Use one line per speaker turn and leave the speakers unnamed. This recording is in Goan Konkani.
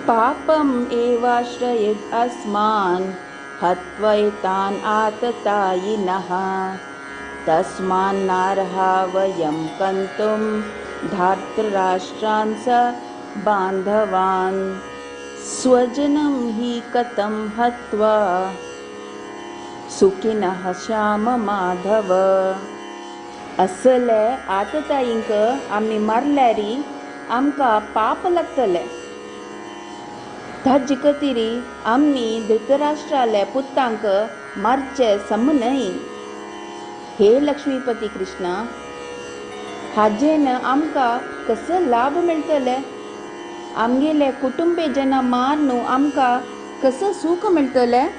पापम् एवाश्रयेद् अस्मान् हत्वैतान् आततायिनः। तस्मान्नार्हा वयं गन्तुं धार्तराष्ट्रान् स बान्धवान्। स्वजनं हि कथं हत्वा सुखिनः श्याम माधव। असले आततायींक आमी मारल्यारी आमकां पाप लागतलें. ताजे खातीर आमी धृतराष्ट्राले पुतांक मारचें सम न्हय. हे लक्ष्मीपती कृष्णा, हाजेन आमकां कसो लाभ मेळटले? आमगेले कुटुंबे जना मारनु आमकां कसो सूख मेळटलें?